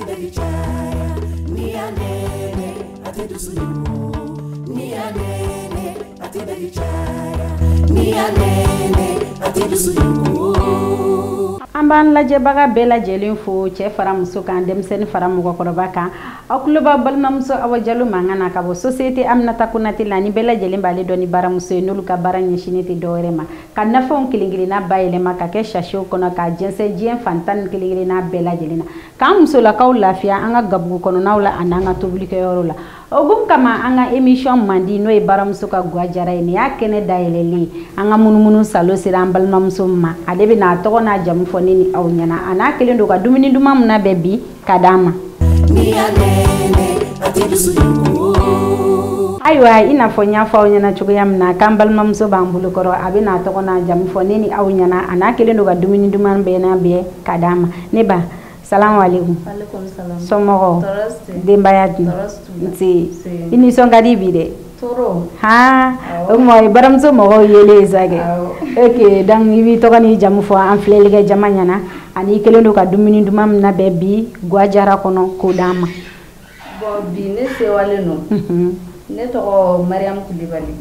tɛ daji caya, n'i y'a nɛnɛ a tɛ dusu yugu, n'i y'a nɛnɛ a tɛ daji caya, n'i y'a nɛnɛ a tɛ dusu yugu. An b'an lajɛbaga bɛɛ lajɛlen fo, cɛ fara muso kan, denmisɛnnin fara mɔgɔkɔrɔba kan. Aw tulo b'a balimamuso Awa Jalo mankan na ka bɔ société Aminata Konate la. Ni bɛɛ lajɛlen b'ale dɔn ni baramuso ye, n'olu ka baara ɲɛsinnen tɛ dɔwɛrɛ ma ka nafɛnw kelen kelenna bayɛlɛma ka kɛ sachetw kɔnɔ k'a jɛnsɛn diɲɛ fan tan ni kelen kelenna bɛɛ lajɛlen na, k'an musolakaw lafiya an ka gabugu kɔnɔnaw la ani an ka tobilikɛyɔrɔ la. O hukumu kama, an ka émission mandi, n'o ye baramuso ka gwa jara ye, nin y'a kɛnɛ dayɛlɛlen ye. An ka munumunu salo sera an balimamuso ma, ale bɛna a tɔgɔ n'a jamu fɔ ne ni aw ɲɛna, a n'a kelen don ka dumuni duman min labɛn bi ka d'an ma. N'i y'a nɛnɛ a tɛ dusu yugu. Ayiwa, i n'a fɔ n y'a fɔ aw ɲɛna cogoya min na k'an balimamuso b'an bolokɔrɔ, a bɛna a tɔgɔ n'a jamu fɔ ne ni aw ɲɛna, a n'a kelen don ka dumuni duman bɛɛ n'a bɛɛ ka d'an ma. Ne ba, salamu aleykum. Aleykum salam. Somɔgɔw? Tɔɔrɔ si tɛ. Denbaya dun? Tɔɔrɔ si t'u la. Nse. Nse. I nisɔn ka di bi dɛ. Toro. Han, o tuma o ye baramuso mɔgɔw yelen ye sa kɛ. Awɔ. Ok, donc i b'i tɔgɔ n'i jamu fɔ an filɛlikɛ jama ɲɛna, ani i kɛlen don ka dumuni duman min labɛn bi gwa jara kɔnɔ k'o d'an ma. Bon, bi ne sewalen don. Ne tɔgɔ Mariam Kulibali.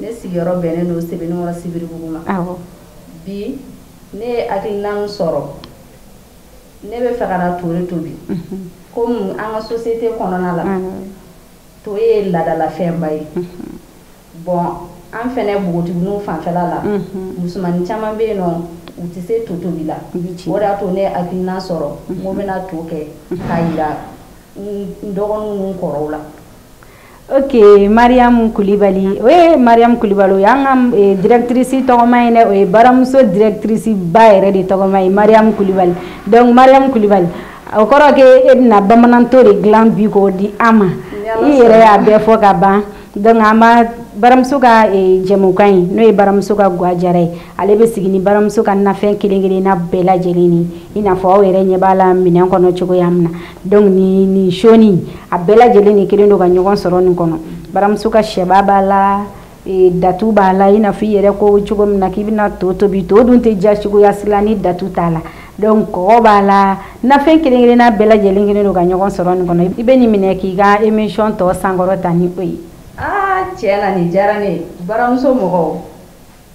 Ne sigiyɔrɔ bɛnnen don Sebenikɔrɔ Sibiribugu ma. Bi ne ye hakilina min sɔrɔ, ne bɛ fɛ ka na to de tobi. Komi an ka société kɔnɔna la, to ye laadalafɛnba ye. Bon, an fɛnɛ npogotigininw fanfɛla la, musomanin caman bɛ yen nɔ, u tɛ se to tobi la. O de y'a to ne ye hakilina sɔrɔ n ko n bɛna to kɛ k'a yira n dɔgɔninw n'u kɔrɔw la. Ok, Mariam Kulibali, o ye Mariam Kulibali, o y'an ka directrice tɔgɔma ye dɛ, o ye baramuso directrice ba yɛrɛ de tɔgɔma ye, Mariam Kulibali. Donc Mariam Kulibali, o kɔrɔ ke e bɛna bamananto de dilan bi k'o di an ma. I yɛrɛ y'a bɛɛ fɔ ka ban. Donc an b'a baramuso ka jɛmukan in, n'o ye baramuso ka gwa jara ye, ale bɛ sigi ni baramuso ka nafɛn kelen kelenna bɛɛ lajɛlen ye, i n'a fɔ aw yɛrɛ ɲɛ b'a la minɛn kɔnɔ cogoya min na. Donc ni soni a bɛɛ lajɛlen de kelen don ka ɲɔgɔn sɔrɔ nin kɔnɔ. Baramuso ka sɛba b'a la, datu b'a la, i n'a fɔ i yɛrɛ ko cogo min na k'i bɛna to tobi, to dun tɛ diya cogoya si la ni datu t'a la. Donc kɔgɔ b'a la, nafɛn kelen kelenna bɛɛ lajɛlen kelen don ka ɲɔgɔn sɔrɔ nin kɔnɔ. I bɛ nin minɛ k'i ka émission tɔ sankɔrɔta ni o ye. Aa, tiɲɛ na nin diyara ne ye, baramuso mɔgɔw.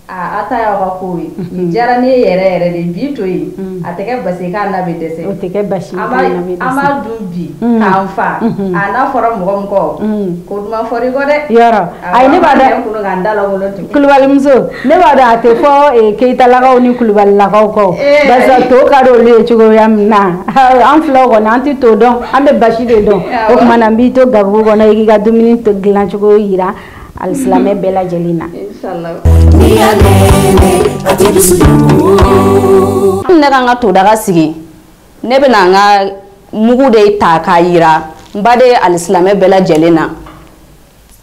Aa, a ta y'aw ka kow ye. Nin diyara ne ye yɛrɛ yɛrɛ de. Bi to yen, a tɛ kɛ basi ye k'a na bɛ dɛsɛ. O tɛ kɛ basi ye k'a na bɛ dɛsɛ. An b'a dun bi k'an fa. A n'a fɔra mɔgɔ min kɔ, ko duman fɔr'i kɔ dɛ. Yɔrɔ ayi, ne b'a dɔn. Kunu k'an da lankolon to. Kulubalimuso, ne b'a dɔn a tɛ fɔ Keyitalakaw ni Kulubalilakaw kɔ. Barisa to ka di olu ye cogoya min na, an filaw kɔni an tɛ to dɔn, an bɛ basi de dɔn. O tuma na n b'i to gabugu kɔnɔ, i k'i ka dumuni dilan cogo yira alisilamɛ bɛɛ lajɛlen na. Inshallah. N'i y'a nɛnɛ a tɛ dusu yugu. Ne ka n ka todaga sigi, ne bɛna n ka mugu de ta k'a yira n baden alisilamɛ bɛɛ lajɛlen na.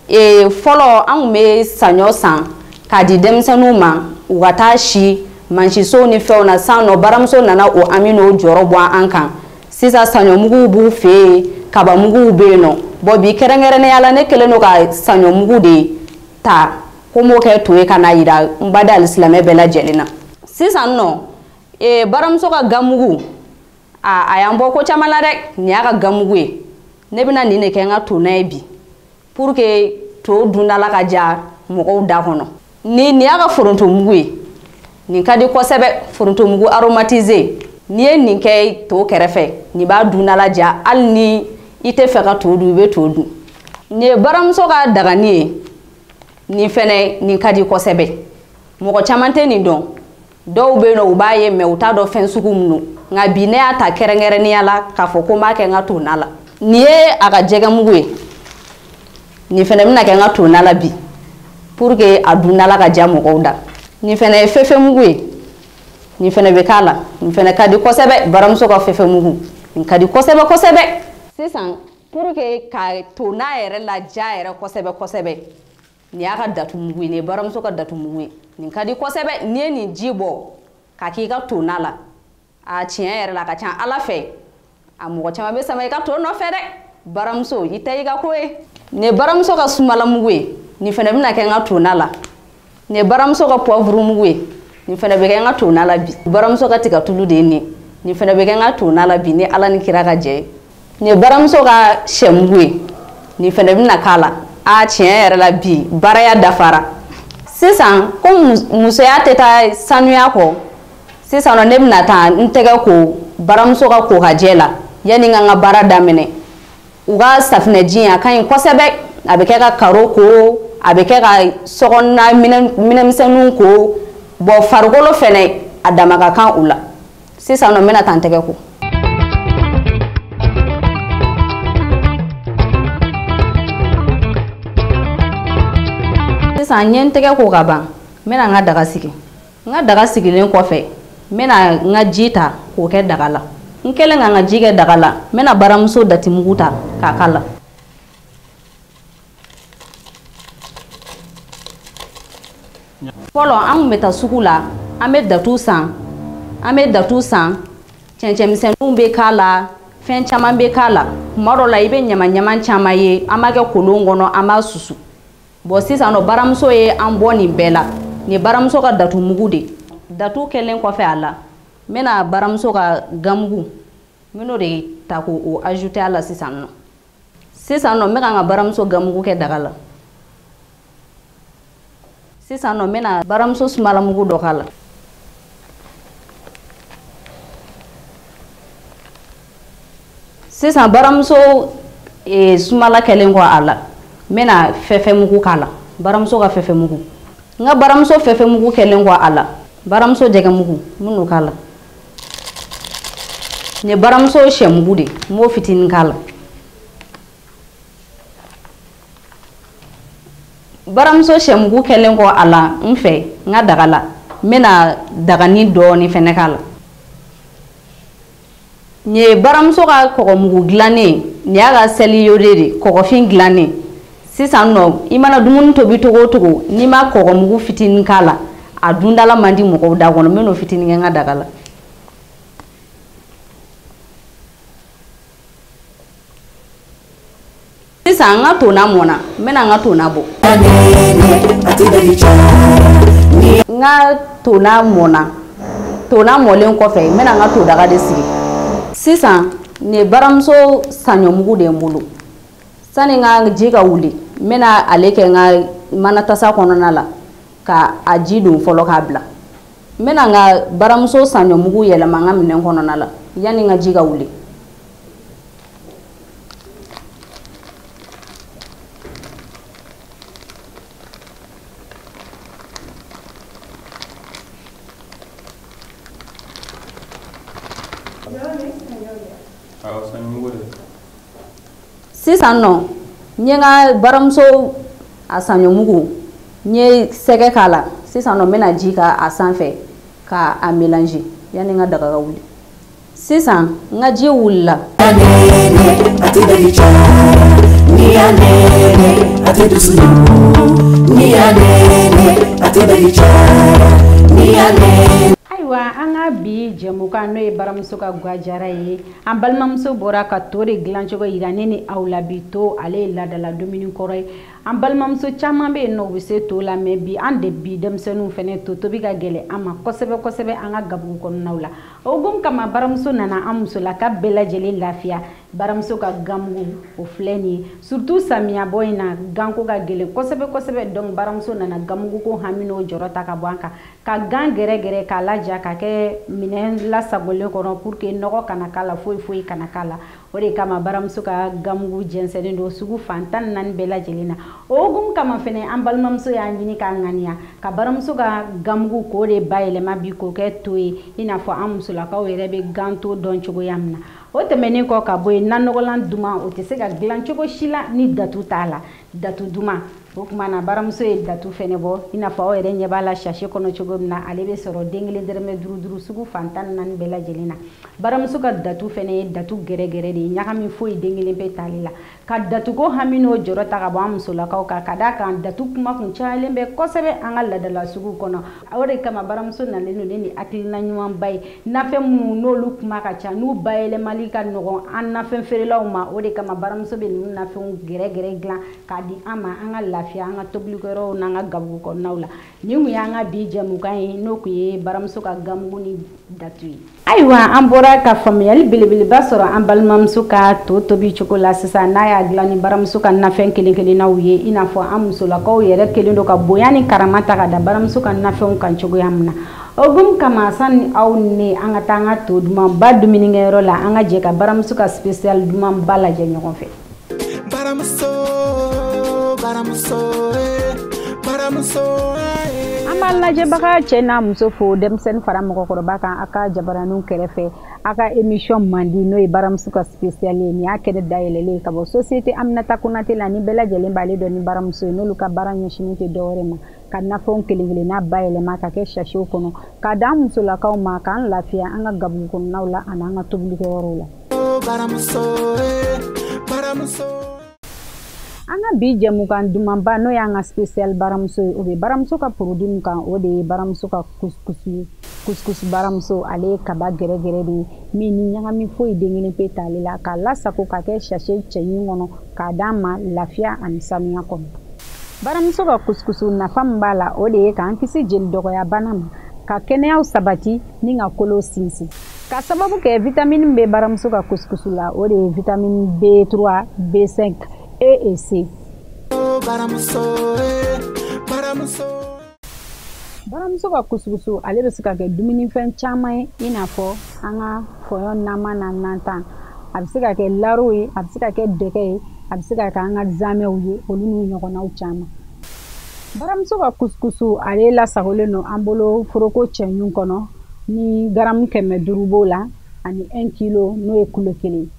Fɔlɔ an tun bɛ saɲɔ san k'a di denmisɛnninw ma u ka taa si mansinsow ni fɛnw na. Sisan nɔ baramuso nana o ami n'o jɔyɔrɔ bɔ an kan. Sisan saɲɔmuguw b'u fɛ yen, kabamuguw bɛ yen nɔ. Bon, bi kɛrɛnkɛrɛnnenya la ne kɛlen don ka saɲɔmugu de ta ko n b'o kɛ to ye ka na yira n baden alisilamɛ bɛɛ lajɛlen na. Sisan nɔ, baramuso ka ganmugu, a y'an bɔ ko caman la dɛ. Nin y'a ka ganmugu ye. Ne bɛna nin de kɛ n ka to n'a ye bi pour que to dundala ka diya mɔgɔw da kɔnɔ. Nin y'a ka forontomugu ye. Nin ka di kosɛbɛ, forontomugu aromatisé. N'i ye nin kɛ to kɛrɛfɛ, nin b'a dundala diya, hali ni i tɛ fɛ ka to dun, i bɛ to dun. Nin ye baramuso ka dagani ye. Nin fɛnɛ, nin ka di kosɛbɛ. Mɔgɔ caman tɛ nin dɔn. Dɔw bɛ yen nɔ, u b'a ye mɛ u t'a dɔn fɛn sugu min don. Nka bi ne y'a ta kɛrɛnkɛrɛnnenya la k'a fɔ ko n b'a kɛ n ka to na la. Nin ye a ka jɛgɛmugu ye. Nin fɛnɛ bɛna kɛ n ka to na la bi pour que a dundala ka diya mɔgɔw da. Nin fɛnɛ ye fefemugu ye. Nin fɛnɛ bɛ k'a la. Nin fɛnɛ ka di kosɛbɛ, baramuso ka fefemugu. Nin ka di kosɛbɛ kosɛbɛ. Sisan pour que ka to n'a yɛrɛ laja yɛrɛ kosɛbɛ kosɛbɛ, nin y'a ka datumugu ye, nin ye baramuso ka datumugu ye. Nin ka di kosɛbɛ. N'i ye nin ji bɔ ka k'i ka to na la, a tiɲɛ yɛrɛ la a ka ca Ala fɛ, a mɔgɔ caman bɛ sama i ka to nɔfɛ dɛ. Baramuso, i tɛ i ka ko ye. Nin ye baramuso ka sumalamugu ye. Nin fɛnɛ bɛna kɛ n ka to na la. Nin ye baramuso ka poivre mugu ye. Nin fɛnɛ bɛ kɛ n ka to na la bi. Baramuso ka tigatulu de ye nin ye. Nin fɛnɛ bɛ kɛ n ka to na la bi ni Ala ni kira ka jɛ ye. Nin ye baramuso ka sɛmugu ye, nin fɛnɛ bɛna k'a la. A tiɲɛ yɛrɛ la bi baaraya dafara. Sisan ko musoya tɛ taa sanuya kɔ, sisan nɔ ne bɛna taa n tɛgɛ ko baramuso ka ko ka jɛ la yanni n ka n ka baara daminɛ. U ka safinɛji a ka ɲi kosɛbɛ, a bɛ kɛ ka karo ko, a bɛ kɛ ka sokɔnɔna minɛnmisɛnninw ko, bɔn farikolo fɛnɛ a dama ka kan u la. Sisan nɔ n bɛna taa n tɛgɛ ko. Sisan n ye n tɛgɛ ko ka ban, n bɛna n ka daga sigi. N ka daga sigilen kɔfɛ, n bɛna n ka ji ta k'o kɛ daga la. N kɛlen ka n ka ji kɛ daga la, n bɛna baramuso datimugu ta k'a k'a la. Fɔlɔ an tun bɛ taa sugu la, an bɛ datu san, an bɛ datu san, cɛncɛnmisɛnninw bɛ k'a la, fɛn caman bɛ k'a la. Tuma dɔ la i bɛ ɲamaɲaman caman ye, an b'a kɛ kolon kɔnɔ, an b'a susu. Bɔn sisan nɔ baramuso ye an bɔ nin bɛɛ la. Nin ye baramuso ka datumugu de. Datu kɛlen kɔfɛ a la, n bɛna baramuso ka ganmugu, n bɛn'o de ta k'o ajouter a la sisan nɔ. Sisan nɔ n bɛ ka n ka baramuso ganmugu kɛ daga la. Sisan nɔ n bɛna baramuso sumalamugu dɔ k'a la. Sisan baramuso sumala kɛlen kɔ a la, n bɛna fɛfɛmugu k'a la, baramuso ka fɛfɛmugu. N ka baramuso fɛfɛmugu kɛlen kɔ a la, baramuso jɛgɛmugu n bɛn'o k'a la. Nin ye baramuso sɛmugu de, n b'o fitinin k'a la. Baramuso sɛmugu kɛlen kɔ a la n fɛ n ka daga la, n bɛna dagani dɔɔni fɛnɛ k'a la. Nin ye baramuso ka kɔgɔmugu dilannen, nin y'a ka seli yode de, kɔgɔfin dilannen. Sisan nɔ i mana dumuni tobi cogo o cogo, n'i ma kɔgɔmugu fitinin k'a la, a dundala man di mɔgɔw da kɔnɔ. N bɛn'o fitinin kɛ n ka daga la. Sisan n ka tona mɔnna, n bɛna n ka tona bɔ. N ka tona mɔnna, tona mɔlen kɔfɛ n bɛna n ka todaga de sigi. Sisan nin ye baramuso saɲɔmugu de ye n bolo. Sani n ka ji ka wuli, n bɛna ale kɛ n ka manatasa kɔnɔna la ka a ji don fɔlɔ k'a bila. N bɛna n ka baramuso saɲɔmugu yɛlɛma n ka minɛn kɔnɔna la yanni n ka ji ka wuli. Sisan nɔ n ye n ka baramuso a saɲɔmugu, n ye sɛgɛ k'a la. Sisan nɔ n bɛna ji k'a sanfɛ k'a mélanger yanni n ka daga ka wuli. Sisan n ka ji wulila. Ayiwa an ka bi jɛmukan n'o ye baramuso ka gwajara ye, an balimamuso bɔra ka to de dilancogo yira ne ni aw la bi. To ale ye laadala dumuni kɔrɔ ye. An balimamuso caman bɛ yen nɔ u bɛ se to la, mɛ bi an de bi denmisɛnninw fɛnɛ to tobi ka gɛlɛn an ma kosɛbɛ kosɛbɛ an ka gabugu kɔnɔnaw la. O hukumu kama baramuso nana an musolaka bɛɛ lajɛlen lafiya. Baramuso ka ganmugu o filɛ nin ye, surtout samiyabɔ in na ganko ka gɛlɛn kosɛbɛ kosɛbɛ. Donc baramuso nana ganmugu ko hami n'o jɔrɔ ta ka bɔ an kan, ka gan gɛrɛgɛrɛ k'a laja ka kɛ minɛn lasagolen kɔnɔ pour que nɔgɔ kana k'a la, foyi foyi kana k'a la. O de kama baramuso ka ganmugu jɛnsɛnnen don sugu fan 14 bɛɛ lajɛlen na. O hukumu kama fɛnɛ an balimamuso y'a ɲini k'a ŋaniya ka baramuso ka ganmugu k'o de bayɛlɛma bi k'o kɛ to ye, i n'a fɔ an musolakaw yɛrɛ bɛ gan to dɔn cogoya min na. O tɛmɛnen kɔ ka bɔ yen, nanɔgɔlan duman o tɛ se ka dilan cogo si la ni datu t'a la. Datu duman o tuma na baramuso ye datu fɛnɛ bɔ, i n'a fɔ aw yɛrɛ ɲɛ b'a la sachet kɔnɔ cogo min na. Ale bɛ sɔrɔ den kelen dɔrɔmɛ 5 5 sugu fan 14 bɛɛ lajɛlen na. Baramuso ka datu fɛnɛ ye datu gɛrɛgɛrɛ de ye, ɲagami foyi den kelen bɛɛ t'ale la. Ka datuko hami n'o jɔrɔ ta ka bɔ an musolakaw kan, ka d'a kan datu kuma kun cayalen bɛ kosɛbɛ an ka laadala sugu kɔnɔ. O de kama baramuso nalen don ne ni hakilina ɲumanba ye, nafɛn minnu n'olu kuma ka ca, n'u bayɛlɛmali ka nɔgɔn an nafɛn feerelaw ma. O de kama baramuso bɛ ninnu nafɛnw gɛrɛgɛrɛ dilan k'a di an ma an ka lafiya. lafiya an ka tobilikɛyɔrɔw n'an ka gabugu kɔnɔnaw la. Nin kun y'an ka bi jɛmukan ye, n'o kun ye baramuso ka gamugu ni datu ye. Ayiwa, an bɔra ka faamuyali belebeleba sɔrɔ an balimamuso ka to tobi cogo la sisan, n'a y'a dilan ni baramuso ka nafɛn kelen kelennaw ye, i n'a fɔ an musolakaw yɛrɛ kelen don ka bonya ni karama ta ka da baramuso ka nafɛnw kan cogoya min na. O hukumu kama, sani aw ni an ka taa an ka to dumanba dumunikɛyɔrɔ la, an ka jɛ ka baramuso ka spécial dumanba lajɛ ɲɔgɔn fɛ. Baramuso, baramuso, baramuso. An b'a lajɛbaga cɛ n'a muso fo, denmisɛnnin fara mɔgɔkɔrɔba kan, a ka jabaraninw kɛrɛfɛ, a ka émission mandi, n'o ye baramuso ka spécial ye. Nin y'a kɛnɛ dayɛlɛlen ye ka bɔ société Aminata Konate la, ni bɛɛ lajɛlen b'ale dɔn ni baramuso ye, n'olu ka baara ɲɛsinnen tɛ dɔwɛrɛ ma ka nafɛnw kelen kelenna bayɛlɛma ka kɛ sachetw kɔnɔ k'a d'an musolakaw ma, k'an lafiya an ka gabugu kɔnɔnaw la ani an ka tobilikɛyɔrɔw la. Baramuso, baramuso. An ka bi jɛmukan dumanba, n'o y'an ka spécial baramuso ye, o bɛ baramuso ka produit min kan, o de ye baramuso ka couscous ye. Couscous baramuso, ale ye kaba gɛrɛgɛrɛ de ye min ni ɲagami foyi den kelen pe t'ale la, k'a lasago ka kɛ sachet cɛɲi kɔnɔ k'a d'an ma lafiya ani sanuya kɔnɔ. Baramuso ka couscous nafa min b'a la, o de ye k'an kisi jeli dɔgɔya bana ma, ka kɛnɛyaw sabati ni ka kolo sinsin. Ka sababu kɛ vitamine bɛ baramuso ka couscous la, o de ye vitamine B3, B5, E et C. Baramuso, baramuso. Baramuso ka couscous, ale bɛ se ka kɛ dumunifɛn caman ye, i n'a fɔ an ka fɔyɔn nama n'a nantan. A bɛ se ka kɛ laro ye, a bɛ se ka kɛ dɛgɛ ye, a bɛ se ka kɛ an ka zamɛw ye, olu n'u ɲɔgɔnnaw caman. Baramuso ka couscous, ale lasagolen don an bolo foroko cɛɲi kɔnɔ, ni garamu 500 b'o la ani 1 kilo, n'o ye kulo kelen ye.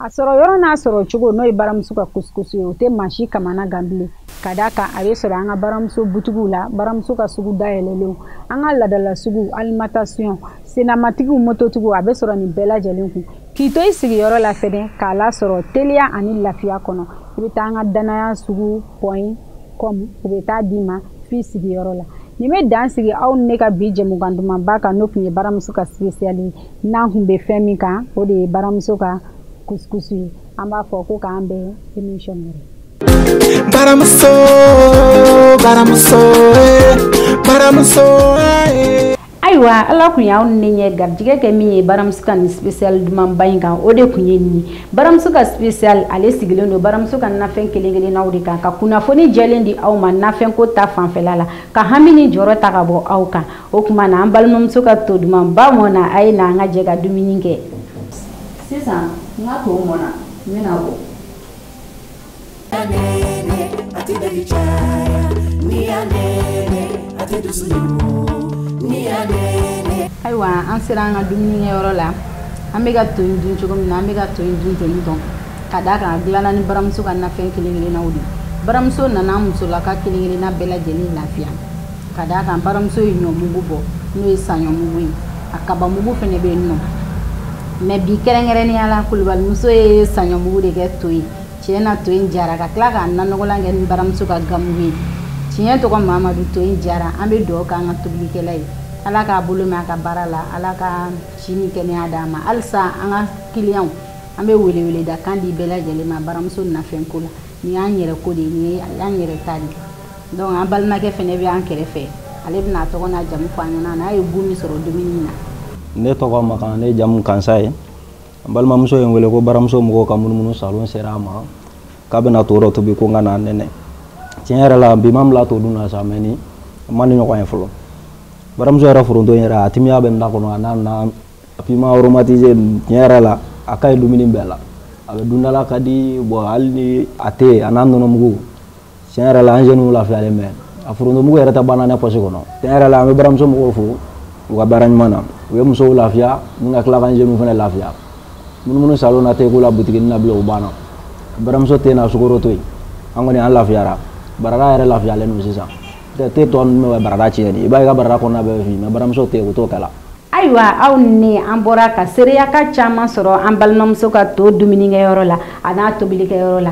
A sɔrɔ yɔrɔ n'a sɔrɔ cogo, n'o ye baramuso ka couscous ye, o tɛ maa si kamana gan bilen, ka d'a kan a bɛ sɔrɔ an ka baramuso butigiw la, baramuso ka sugu dayɛlɛlenw, an ka laadala sugu, alimentation, senamatigiw, mototigiw, a bɛ sɔrɔ nin bɛɛ lajɛlen kun. K'i to i sigiyɔrɔ la fɛnɛ k'a lasɔrɔ teliya ani lafiya kɔnɔ, i bɛ taa an ka danaya sugu point com, u bɛ taa d'i ma f'i sigiyɔrɔ la. Nin bɛ dan sigi aw ni ne ka bi jɛmukan dumanba kan, n'o tun ye baramuso ka spécial ye. N'an kun bɛ fɛn min kan, o de ye baramuso ka couscous ye. An b'a fɔ ko k'an bɛn émission wɛrɛ. Baramuso, baramuso, baramuso. Ayiwa, Ala kun y'aw ni ne ɲɛ garijɛgɛ kɛ min ye baramuso ka nin spécial dumanba in kan, o de kun ye nin ye. Baramuso ka spécial, ale sigilen don baramuso ka nafɛn kelen kelennaw de kan, ka kunnafoni jɛlen di aw ma nafɛn ko ta fanfɛla la, ka hami ni jɔrɔ ta ka bɔ aw kan. O tuma na, an balimamuso ka to dumanba mɔna, a ye na an ka jɛ ka dumuni kɛ. Sisan n ka to mɔna, n bɛna bɔ. Nene, ati daji caya, ni ya nene, ati dusu ni ya nene. Ayiwa, an sera an ka dumunikɛyɔrɔ la. An bɛ ka to in dun cogo min na, an bɛ ka to in dun ten tɔ, ka d'a kan a dilanna ni baramuso ka nafɛn kelen kelennaw de ye. Baramuso nana an musolaka kelen kelenna bɛɛ lajɛlen lafiya, ka d'a kan baramuso ye ɲɔmugu bɔ, n'o ye saɲɔmugu ye, a kabamugu fɛnɛ bɛ yen nɔ. Mɛ bi kɛrɛnkɛrɛnnenya la, kulubalimuso ye saɲɔmugu de kɛ to ye. Tiɲɛ na, to in jara, ka tila k'a nanɔgɔlan kɛ ni baramuso ka gamugu ye. Tiɲɛ tɔgɔ Mamadu, to in jara. An bɛ dugawu k'an ka tobilikɛla ye, Ala k'a bolo mɛn a ka baara la, Ala ka si ni kɛnɛya d'a ma. Halisa an ka kiliyanw, an bɛ weleweleda kan di bɛɛ lajɛlen ma baramuso nafɛnko la. Nin y'an yɛrɛ ko de ye, nin ye an yɛrɛ ta de ye. Donc an balimakɛ fɛnɛ bɛ an kɛrɛfɛ, ale bɛna a tɔgɔ n'a jamu fɔ an ɲɛna, n'a ye goût min sɔrɔ dumuni na. Ne tɔgɔ Makan, ne jamu Kansa ye. N balimamuso ye n wele ko baramuso mɔgɔw ka munumunu salon sera a ma, k'a bɛna to dɔ tobi, ko n ka na nɛnɛ. Tiɲɛ yɛrɛ la, bi ma bila to dun na sa, mɛ ni ma ni ɲɔgɔn ye fɔlɔ. Baramuso yɛrɛ foronto in yɛrɛ, a timiya bɛ n da kɔnɔ, a n'a na piment aromatisé. Tiɲɛ yɛrɛ la, a ka ɲi dumuni bɛɛ la, a bɛ dundala ka di. Bon, hali ni a tɛ yen, a n'a nɔnɔmugu, tiɲɛ yɛrɛ la, an jeunes lafiyalen bɛ. A forontomugu yɛrɛ tɛ banna ne pɔsi kɔnɔ. Tiɲɛ yɛrɛ la, an bɛ baramuso mɔgɔw fo u ka baara ɲuman na. U ye musow lafiya ni ka tila k'an jeunes fana lafiya. Munumunu salon na tɛ ko la, butiginin na bilen, o banna. Baramuso tɛ na sukaro to yen, an kɔni an lafiyara. Barada yɛrɛ lafiyalen don sisan. Te tɔ ninnu bɛ barada tiɲɛ de, i b'a ye, ka barada kɔnɔna bɛɛ bɛ fin, mɛ baramuso tɛ yen, o t'o kɛ la. Ayiwa, aw ni an bɔra ka seereyaka caman sɔrɔ an balimamuso ka to dumunikɛyɔrɔ la, a n'a tobilikɛyɔrɔ la.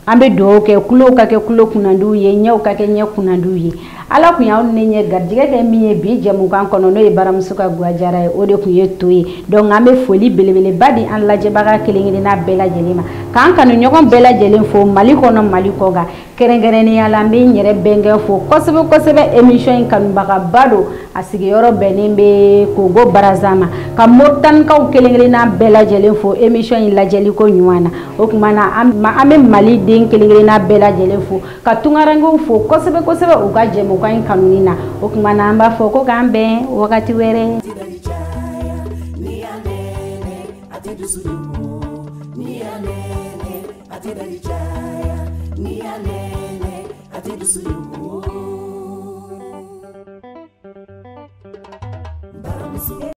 An bɛ dugawu kɛ kulow ka kɛ kulo kunnandiw ye, ɲɛw ka kɛ ɲɛ kunnandiw ye. Ala kun y'aw ni ɲɛ garijɛgɛ kɛ min ye bi jɛmukan kɔnɔ, n'o ye baramuso ka gwajara ye, o de kun ye to ye. Donc an bɛ foli belebeleba di an lajɛbaga kelen kelenna bɛɛ lajɛlen ma, k'an kanu ɲɔgɔn bɛɛ lajɛlen fo Mali kɔnɔ, Mali kɔ kan. Kɛrɛnkɛrɛnnenya la, n bɛ n yɛrɛ bɛnkɛ fo kosɛbɛ kosɛbɛ. Émission in kanubagaba don, a sigiyɔrɔ bɛnnen bɛ Kogo Baraza ma. Ka Moritanikaw kelen kelenna bɛɛ lajɛlen fo émission in lajɛliko ɲuman na. O tuma na, an bɛ Mali den kelen kelenna bɛɛ lajɛlen fo, ka tunkarankew fo kosɛbɛ kosɛbɛ u ka jɛmukan in kanuni na. O tuma na, an b'a fɔ ko k'an bɛn wagati wɛrɛ. Ni ya nene, ati dusu yugu.